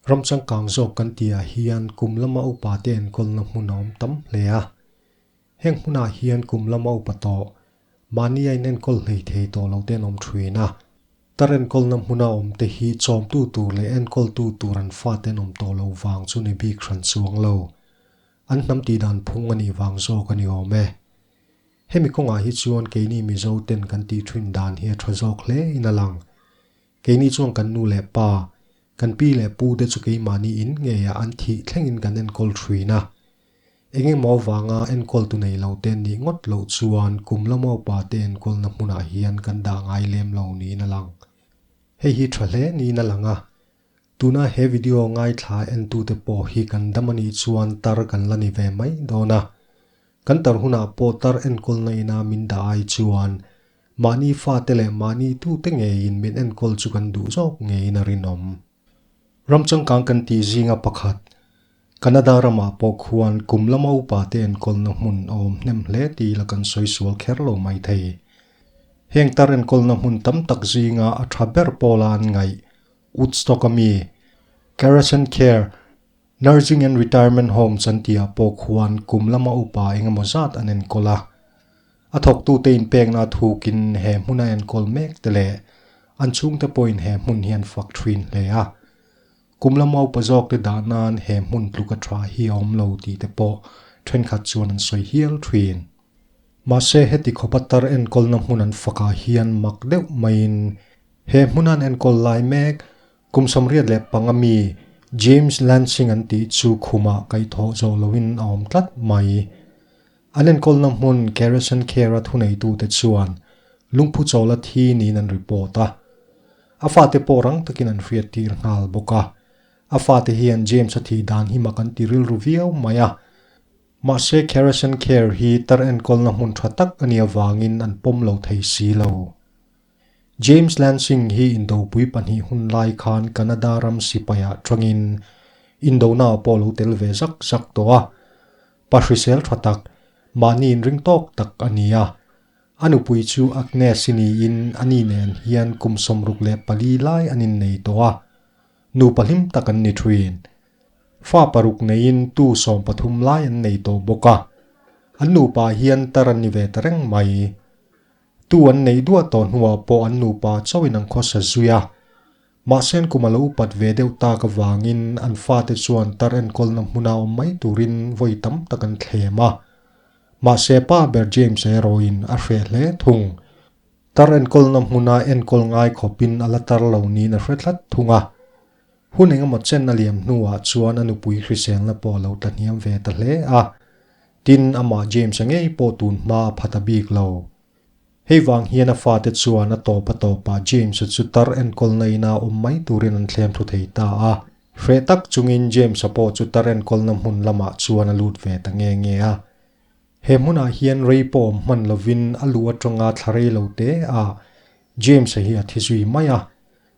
Ram changkang zawk kan tihah hian kum lama upate enkawlna hmun a awm tam hle a. Heng hmunah hian kum lama upa tawh, mahni a inenkawl hlei thei tawh lo te an awm thin a. Tar enkawlna hmuna awmte hi chawmtu tur leh enkawltu tur an fate an awm tawh lo vang chu ni bik hran chuang lo. An hnam tihdan phung a nih vang zawk a ni awm e. Hemi kawngah hi chuan keini Mizo ten kan tih thin dan hi a tha zawk hle in a lang. Keini chuan kan nu leh pa, kan pi leh pu te chu keimahni in ngeiah an thih thlengin kan enkawl thin a. Eng emaw avanga enkawltu nei lo te nih ngawt loh chuan kum lama upa te enkawlna hmunah hian kan dah ngai lem lo niin a lang. Hei hi tha hle niin a lang a. Tuna he video ngaithla entute pawh hi kan dam a nih chuan tar kan la ni ve mai dawn a. Kan tar hunah pawh tar enkawlna ina min dah ai chuan mahni fate leh mahni tute ngeiin min enkawl chu kan duh zawk ngeiin a rinawm. Ram changkang kan tih zinga pakhat, Canada ramah pawh khuan kum lama upate enkawlna hmun a awm hnem hle tih la kan sawi sual kher lo mai thei. Heng tar enkawlna hmun tam tak zinga a tha ber pawla an ngaih, Woodstock-a mi, Carasent Care, Nursing and Retirement Homes an tihah pawh khuan kum lama upa engemaw zat an enkawl a. A thawktute inpekna thukin he hmuna enkawl mek te leh an chhungte pawhin he hmun hi an fak thin hle a. Kum lama upa zawkte dah nan he hmun tluka tha hi a awm lo tih te pawh thenkhat chuan an sawi hial thin. Mahse heti khawpa tar enkawlna hmun an fakah hian mak deuh maiin he hmuna an enkawl lai mek Kum 85 mi James Lansing an tih chu khumah kaihthawh zawh loin a awm tlat mai. An enkawlna hmun Garrison Care-a thuneitute chuan lungphu chawla thi niin an report a. A fate pawh rang takin an hriattir nghal bawk a. A fate hian James-a thih dan hi mak an ti rilru viau mai a. Mahse Garrison Care hi tar enkawlna hmun tha tak a nih avangin an pawm lo thei si lo. James Lansing hi Indopui pahnih hun lai khan Canada ram sipaiah tangin Indona pawh lo tel ve zak zak tawh a. Pa hrisel tha tak, mahni inring tawk tak a ni a. A nupui chu Agnes-i niin a ni nen hian kum 64 lai an innei tawh a. Nupa hlim tak an ni thin. Fa paruk neiin tu 13 lai an nei tawh bawk a. An nupa hian tar an ni ve ta reng mai. Tu an nei duah tawh hnuah pawh an nupa chauhin an khawsa zui a. Mahse an kum a lo upat ve deuh tak avangin an fate chuan tar enkawlna hmuna awm mai turin vawi tam tak an thlem a. Mahse pa ber James erawhin a hreh hle thung. Tar enkawlna hmuna enkawl ngai khawpin a la tar lo niin a hre tlat thung a. Hun engemaw chen a liam hnuah chuan a nupui hriselna pawh a lo tla hniam ve ta hle a. Tin, amah James-a ngei pawh tun hma a pha ta bik lo. Hei vang hian a fate chuan a tawp a tawpah James-a chu tar enkawlna ina awm mai turin an thlem thu thei ta a. Hreh tak chungin James-a pawh chu tar enkawlna hmun lamah chuan a lut ve ta nge nge a. He hmunah hian rei pawh awm hman lovin a luh atanga thla rei lo te ah James-a hi a thi zui mai a.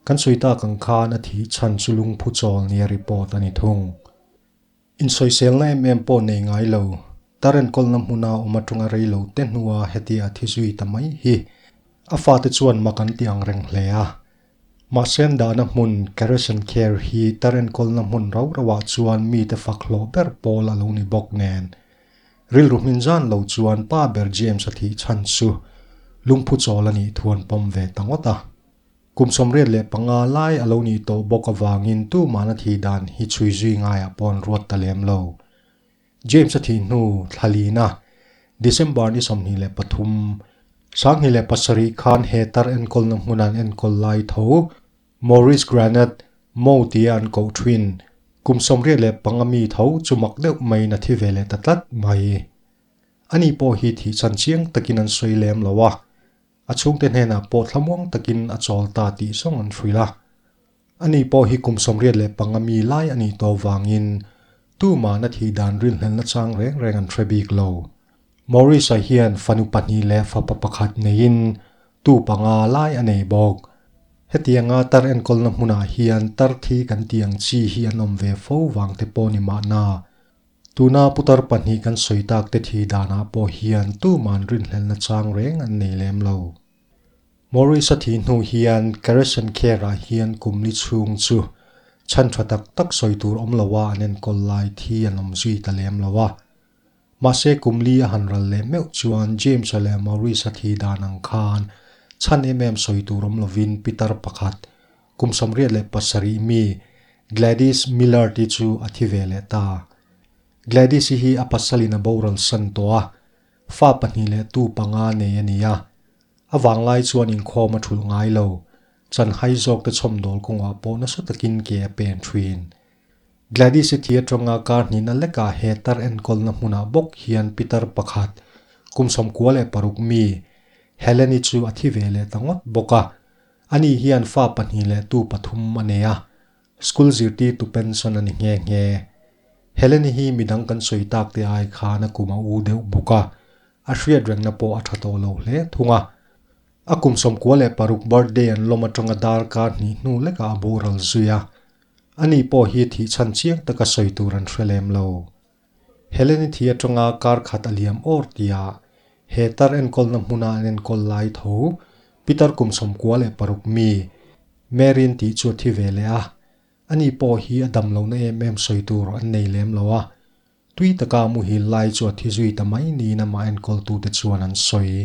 Kan sawi tak ang khan a thih chhan chu lungphu chawl nia report a ni thung. Insawiselna em em pawh nei ngai lo, tar enkawlna hmuna awm atanga rei lo te hnua hetia a thi zui ta mai hi a fate chuan mak an ti ang reng hle a. Mahse an dahna hmun Garrison Care hi tar enkawlna hmun rau rauah chuan mite fak hlawh ber pawl a lo ni bawk nen. Rilru hmin zan lo chuan pa ber James a thih chhan chu lungphu chawl a nih thu an pawm ve ta ngawt a. Kum 85 lai a lo nih tawh bawk avangin tumahna thih dan hi chhui zui ngaiah pawh an ruat ta lem lo. James a thih hnu thlalina December ni 23, 2007 khan he tar enkawlna hmun an enkawl lai tho Maurice Granat, Mo tia an koh thin, kum 85 mi tho chu mak deuh maiin a thi ve leh ta tlat mai. Ani pawh hi thih chhan chiang takin an sawi lem lo a. A chhungte hnenah pawh thlamuang takin a chawl ta tih zawng an hrilh a. Ani pawh hi kum 85 mi lai a nih tawh vangin tumahna thih dan rilhlelna chang reng reng an hre bik lo. Maurice-a hian fanu pahnih leh fapa pakhat neiin tu panga lai a nei bawk. Hetianga tar enkawlna hmunah hian tar thi kan tih ang chi hi an awm ve fo vang te pawh ni mahna. Tuna putar pahnih kan sawi tak te thi danah pawh hian tuman rinhlelna chang reng an nei lem lo. Maurice-a thi hnu hian Garrison Care-ah hian kum li chhung chu Chhan tha tak tak sawi tur awm lo a an enkawl lai thi an awm zui ta lem lo a. Mahse kum li a han ral leh meuh chuan James-a leh Maurice-a thi dan ang khan chhan em em sawi tur awm lovin pitar pakhat, kum 87 mi Gladys Millard-i chu a thi ve leh ta. Gladys-i hi a pasalin a boral san tawh a, fa pahnih leh tu panga nei a ni a. A vanglai chuan inkhawm a thulh ngai lo, chanhai zawk te chhawmdawl kawngah pawh nasa takin ke a pen thin. Gladys-i thi atanga kar hnihna lekah he tar enkawlna hmunah bawk hian pitar pakhat, kum 96 mi, Helen-i chu a thi ve leh ta ngawt bawk a. Ani hian fa pahnih leh tu pathum a nei a, school zirtirtu pension a ni nghe nghe. Helen-i hi midang kan sawi tak te ai khan a kum a u deuh bawk a, a hriat rengna pawh a tha tawh lo hle thung a. A kum 96 birthday an lawm atanga darkar hnih hnu lekah a boral zui a. Ani pawh hi thih chhan chiang taka sawi tur an hre lem lo. Helen-i thi atanga kar khat a liam awr tia he tar enkawlna hmuna an enkawl lai tho pitar kum 96 mi Marian tih chu a thi ve leh a. Ani pawh hi a dam lohna em em sawi tur an nei lem lo a. Tui taka muhil lai chu a thi zui ta mai niin amah enkawltute chuan an sawi.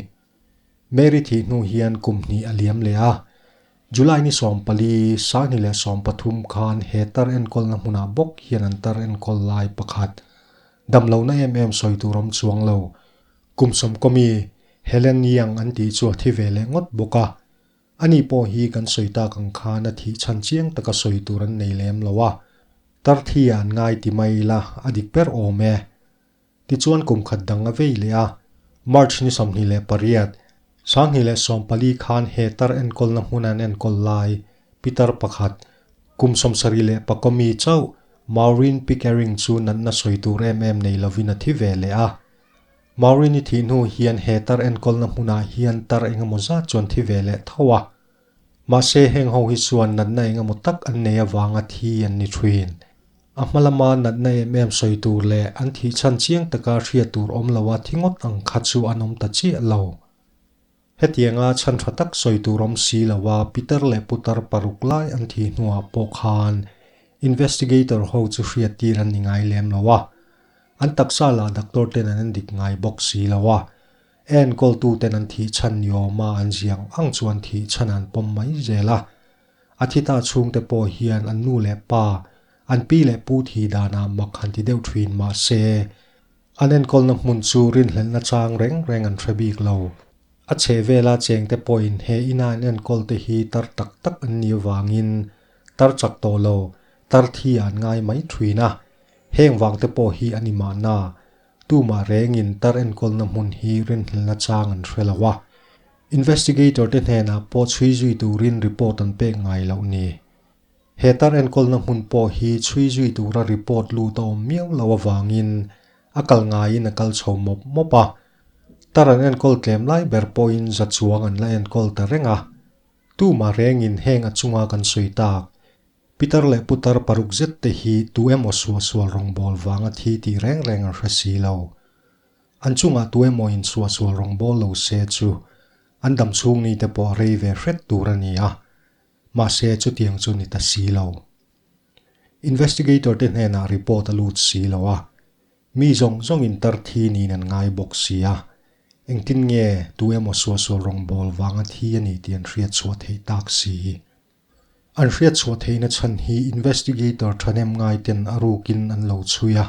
Mary thih hnu hian kum hnih a liam leh a. July ni 14, 2013 khan he tar enkawlna hmunah bawk hian an tar enkawl lai pakhat, dam lohna em em sawi tur awm chuang lo, kum sawmkawmi Helen Young an tih chu a thi ve leh ngawt bawk a. Ani pawh hi kan sawi tak ang khan a thih chhan chiang taka sawi tur an nei lem lo a, tar thi ah an ngai ti mai ila a dik ber awm e. Tichuan kum khat dang a vei leh a, March ni 28, 2014 khan he tar enkawlna hmun an enkawl lai pitar pakhat, kum 74 mi chauh Maureen Pickering chu natna sawi tur em em nei lovin a thi ve leh a. Maureen-i thih hnu hian he tar enkawlna hmunah hian tar engemaw zat chuan thi ve leh tho a. Mahse heng ho hi chuan natna engemaw tak an nei avanga thi an ni thin. A hma lama natna em em sawi tur leh an thih chhan chiang taka hriat tur awm loa thi ngawt ang kha chu an awm ta chiah lo. Hetianga chhan tha tak sawi tur awm si loa pitar leh putar paruk lai an thih hnuah pawh khan investigator ho chu hriat tir an ni ngai lem lo a. An taksa lah doctor ten an endik ngai bawk si lo a. A enkawltu ten an thih chhan ni awma an ziang ang chuan thih chhan an pawm mai zel a. A thi ta chhungte pawh hian an nu leh pa, an pi leh pu thih danah mak han ti deuh thin mah se, an enkawlna hmun chu rinhlelhna chang reng reng an hre bik lo. A chheh vela chengte pawhin he ina an enkawlte hi tar tak tak an nih avangin tar chak tawh lo, tar thi ah an ngai mai thin a. Heng vangte pawh hi a ni mahna, tumah rengin tar enkawlna hmun hi rinhlelhna chang an hre lo a. Investigator te hnenah pawh chhui zui turin report an pek ngai loh ni. He tar enkawlna hmun pawh hi chhui zui tura report lut a awm miau lo avangin a kal ngaiin a kal chho mawp mawp a. Tar an enkawl tlem lai ber pawhin za chuang an la enkawl ta reng a. Tumah rengin heng a chunga kan sawi tak, Pitar leh putar paruk zet te hi tu emaw suahsual rawngbâwl vanga thi tih reng reng an hre si lo. An chungah tu emaw in suahsual rawngbâwl lo se chu an dam chhung ni te pawh a rei ve hret tur a ni a, mahse chutiang chu ni ta si lo. Investigator te hnenah report a lut si lo a, mi zawng zawng in tar thi niin an ngai bawk si a, engtin nge tu emaw suahsual rawngbâwl vanga thi a ni tih an hriat chhuah theih tak si. An hriat chhuah theihna chhan hi investigator thahnem ngaiten a rukin an lo chhui a.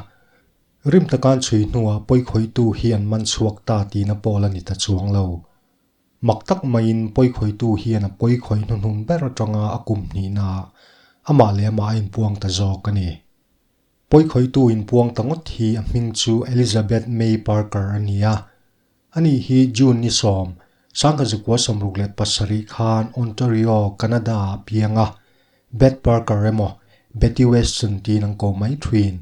Rim takan chhui hnuah pawikhawitu hi an man chhuak ta tihna pawh la ni ta chuang lo. Mak tak maiin pawikhawitu hian a pawikhawi hnuhnun ber atanga a kum hnihnaah amah leh amah a inpuang ta zawk a ni. Pawikhawitu inpuang ta ngawt hi a hming chu Elizabeth May Parker a ni a. Ani hi June ni 10, 1967 khan Ontario, Canada ah piang a, Beth Parker emaw Betty Weston tiin an ko mai thin.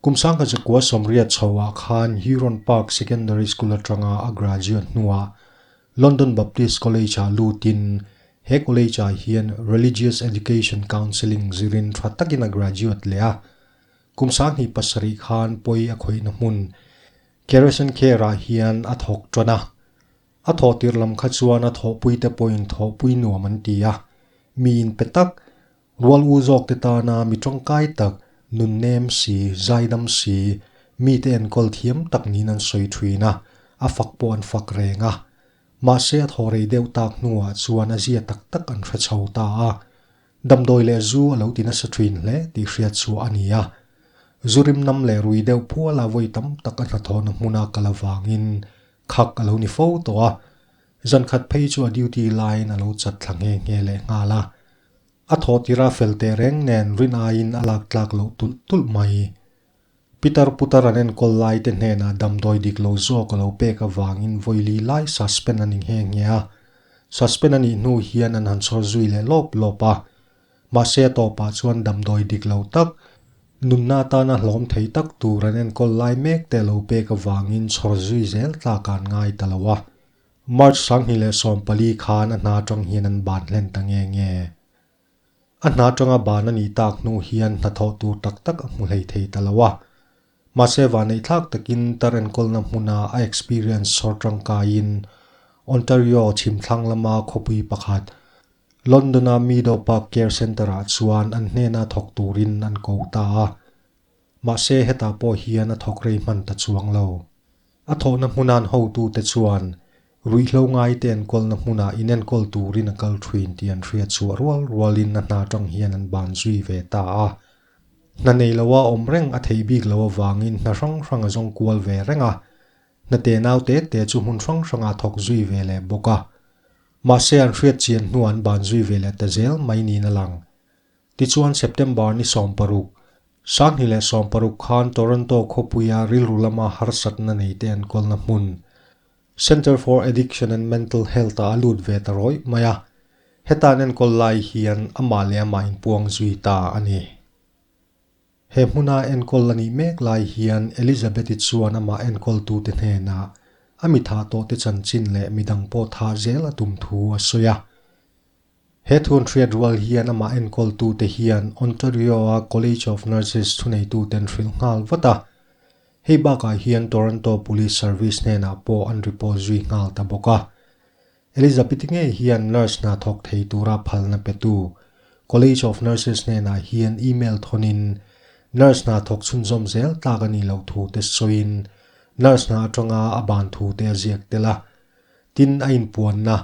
Kum 1980 chho ah khan Huron Park Secondary School atanga a graduate hnuah London Baptist College ah lutin he college ah hian Religious Education Counselling zirin tha takin a graduate leh a. Kum 2007 khan pawi a khawihna hmun Kerosene Care-ah hian a thawk tan a. A thawh tirh lam kha chuan a thawhpuite pawhin thawhpui nuam an ti a. Mi inpe tak. Rual u zawkte tana mi tangkai tak, nunnem si, zaidam si, mite enkawl thiam tak niin an sawi thin a, a fak pawh an fak reng a. Mahse a thaw rei deuh tak hnuah chuan a zia tak tak an hre chho ta a. Damdawi leh zu a lo ti nasa thin hle tih hriat chhuah a ni a. Zu rim nam leh rui deuh phuala vawi tam tak a hnathawhna hmuna kal avangin khak a lo ni fo tawh a. Zan khat phei chu a duty laiin a lo chat thla nghe nghe leh nghal a. A thawh tira fel teh reng nen rin aiin a lak tlak loh tulh tulh mai. Pitar putar an enkawl lai te hnenah damdawi dik lo zawk a lo pek avangin vawili lai suspend a ni nghe nghe a. Suspend a nih hnu hian an han chhawr zui leh lawp lawp a. Mahse a tawpah chuan damdawi dik lo tak, nunna atana hlawm thei tak tur an enkawl lai mek te a lo pek avangin chhawr zui zel tlak an ngai ta lo a. March 2014 khan a hna atang hian an ban hlen ta nge nge. A hna atanga ban a nih tak hnu hian hnathawh tur tak tak a hmu hlei thei ta lo a. Mahse vanneihthlak takin tar enkawlna hmuna a experience sawr tangkaiin Ontario chhimthlang lama khawpui pakhat London-a Meadow Park Care Centre-ah chuan an hnena thawk turin an ko ta a. Mahse hetah pawh hian a thawk rei hman ta chuang lo. A thawhna hmunan hotute chuan ruihhlo ngaite enkawlna hmunah inenkawl turin a kal thin tih an hriat chhuah rual rualin a hna atang hian an ban zui ve ta a. Hna nei loa awm reng a theih bik lo avangin hna hrang hrang a zawng kual ve reng a. Hna te nau te te chu hmun hrang hrangah a thawk zui ve leh bawk a. Mahse an hriat chian hnuah an ban zui ve leh ta zel mai niin a lang. Tichuan September ni 16, 2016 khan Toronto khawpuia rilru lama harsatna neite enkawlna hmun Centre for Addiction and Mental Health-ah a lut ve ta rawih mai a, heta an enkawl lai hian amah leh amah inpuang zui ta a ni. He hmuna enkawl a nih mek lai hian Elizabeth-i chuan amah enkawltute hnenah a mi thah tawhte chanchin leh midang pawh thah zel a tum thu a sawi a. He thun hriat rual hian amah enkawltute hian Ontario-a College of Nurses thuneituten hrilh nghal vat a. Hei bakah hian Toronto Police Service hnenah pawh an report zui nghal ta bawk a. Elizabeth ngei hian nurse hna thawk thei tura phalna petu College of Nurses hnenah hian email thawnin nurse hna thawk chhunzawm zel tlak a nih loh thu te sawiin nurse hna atanga a ban thu te a ziak tel a. Tin, a inpuanna,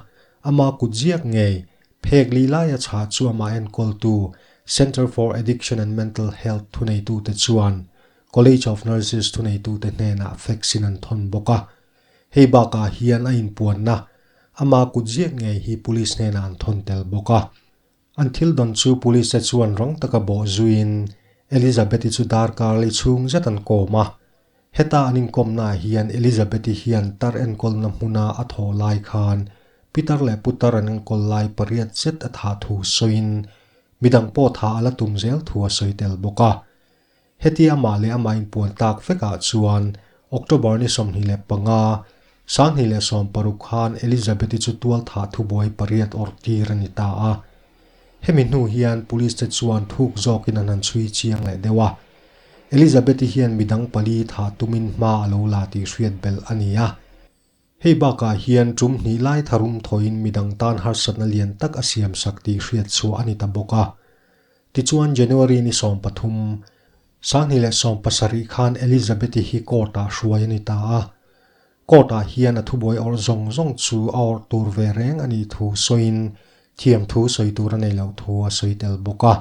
ama kut ziak ngei, phek li laia chhah chu amah enkawltu Centre for Addiction and Mental Health thuneitute chuan College of Nurses thuneitute hnenah fax-in an thawn bawk a. Hei bakah hian a inpuanna, ama kut ziak ngei hi police hnenah an thawn tel bawk a. An thil dawn chu police te chuan rang taka bawh zuiin Elizabeth-i chu darkar li chhung zet an kawm a. Heta an inkawmnaah hian Elizabeth-i hian tar enkawlna hmuna a thawh lai khan Pitar leh Putar an enkawl lai pariat zet a thah thu sawiin midang pawh thah a la tum zel thu a sawi tel bawk a. Heti amah leh amah inpuan tak vekah chuan October ni 25, 2016 khan Elizabeth-i chu tual thah thubuai pariat awrh tir a ni ta a. Hemi hnu hian police te chuan thuk zawkin an han chhui chiang leh deuh a. Elizabeth-i hian midang pali thah tumin hma a lo la tih hriat belh a ni a. Hei bakah hian tum hnih lai tharum thawhin midang tan harsatna lian tak a siamsak tih hriat chhuah a ni ta bawk a. Tichuan January ni 13, 2017 khan Elizabeth-i hi court-ah hruai a ni ta a. Court-ah hian a thubuai awrh zawng zawng chu a awrh tur ve reng a nih thu sawiin thiam thu sawi tur a nei loh thu a sawi tel bawk a.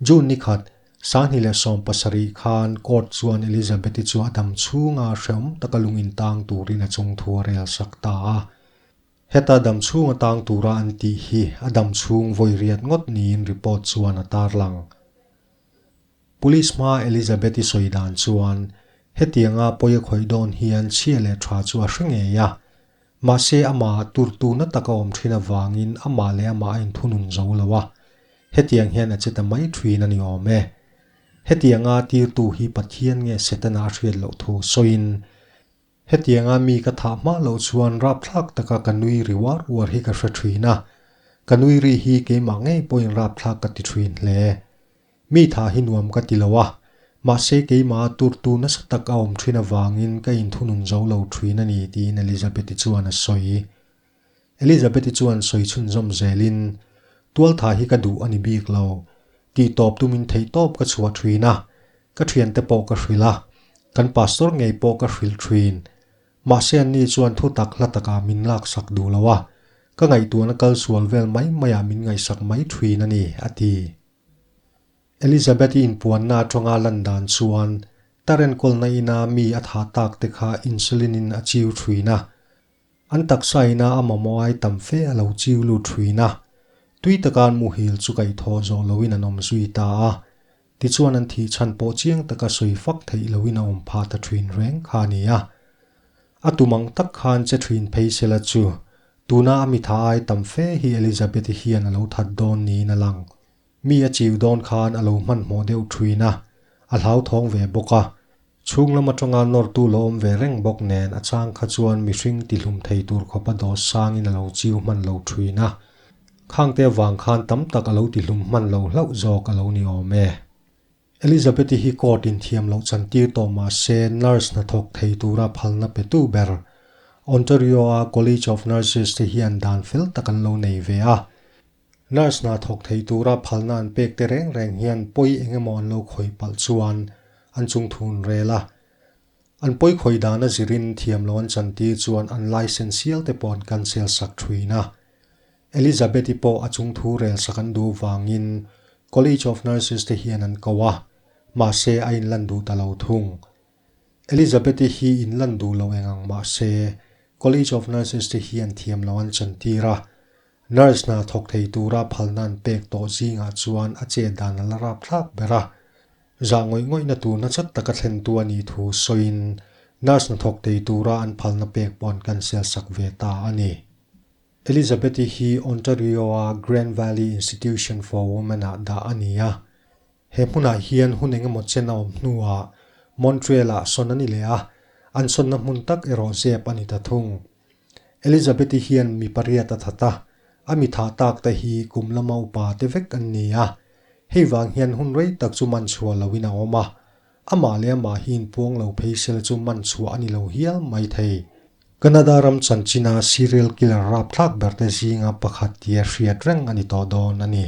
June ni khat, 2017 khan court chuan Elizabeth-i chu a dam chhunga hrehawm taka lung intang turin a chung thu a rel sak ta a. Heta dam chhunga tang tura an tih hi a dam chhung vawi riat ngawt niin report chuan a tarlang. Police hma Elizabeth-i sawi dan chuan hetianga pawi a khawih dawn hian chhia leh tha chu a hre ngei a. Mahse amah turtu na taka awm thin avangin amah leh amah a inthunun zo lo a. Hetiang hian a che ta mai thin a ni awm e. Hetianga tirtu hi Pathian nge Setana a hriat loh thu sawiin, Hetianga mi ka thah hma loh chuan rapthlak taka ka nui ri uar uar hi ka hre thin a. Ka nui ri hi keimah ngei pawhin rapthlak ka ti thin hle. Mi thah hi nuam ka ti lo a, mahse keimah turtu nasa tak a awm thin avangin ka inthunun zo lo thin a ni tiin Elizabeth-i chuan a sawi. Elizabeth-i chuan sawi chhunzawm zelin, Tualtha hi ka duh a ni bik lo. Tih tawp tumin theihtawp ka chhuah thin a, ka thiante pawh ka hrilh a, kan pastor ngei pawh ka hrilh thin. Mahse anni chuan thu tak hla takah min laksak duh lo a, ka ngaihtuahna kal sual vel mai maiah min ngaihsak mai thin a ni, a ti. Elizabeth-i inpuanna atanga lan dan chuan tar enkawlna ina mi a thah tak te kha insulin-in a chiu thin a, an taksa ina a mamawh ai tam fe a lo chiu lut thin a, tui taka an muhil chu kaihthawh zawh loin an awm zui ta a, tichuan an thih chhan pawh chiang taka sawi fak theih loin a awm phah ta thin reng kha a ni a. A tum ang tak khan che thin phei sela chu tuna a mitha ai tam fe hi Elizabeth-i hian a lo that dawn niin a lang. Mi a chiu dawn khan a lo hmanhmawh deuh thuin a, a hlauthawng ve bawk a. Chhung lam atanga nawrtu lo awm ve reng bawk nen a chang kha chuan mihring tihlum thei tur khawpa dawt sangin a lo chiu hman lo thuin a. Khangte avang khan tam tak a lo tihlum hman lo hlauh zawk a lo ni awm e. Elizabeth-i hi court in thiam loh chantir tawh mah se nurse hnathawk thei tura phalna petu ber Ontario-a College of Nurses te hian dan fel tak an lo nei ve a. Nurse hna thawk thei tura phalna an pek te reng reng hian pawi eng emaw an lo khawih palh chuan an chung thun rel a. An pawi khawih dan a zirin thiam lo an chantir chuan an licence hial te pawh an cancel sak thin a. Elizabeth-i pawh a chung thu rel sak an duh vangin College of Nurses te hian an ko a, mahse a inlan duh ta lo thung. Elizabeth-i hi inlan duh lo eng ang mahse College of Nurses te hian thiam lo an chantir a, Nurse hna thawk thei tura phalna an pek tawh zingah chuan a chet dan a la rap thlak ber a. Zah ngawih ngawihna tur nachat taka thlentu a nih thu sawiin nurse hna thawk thei tura an phalna pek pawh an cancel sak ve ta a ni. Elizabeth-i hi Ontario-a Grand Valley Institution for Women-ah dah a ni a. He hmunah hian hun engemaw chen a awm hnuah Montreal-ah sawn a ni leh a, an sawnna hmun tak erawh zep a ni ta thung. Elizabeth-i hian mi pariat a that a, a mi thah tak te hi kum lama upa te vek an ni a. Hei vang hian hun rei tak chu man chhuah loin a awm a, amah leh amah hi inpuang lo phei sel chu man chhuah a ni lo hial mai thei. Canada ram chanchina serial killer rapthlak ber te zinga pakhat tia hriat reng a ni tawh dawn a ni.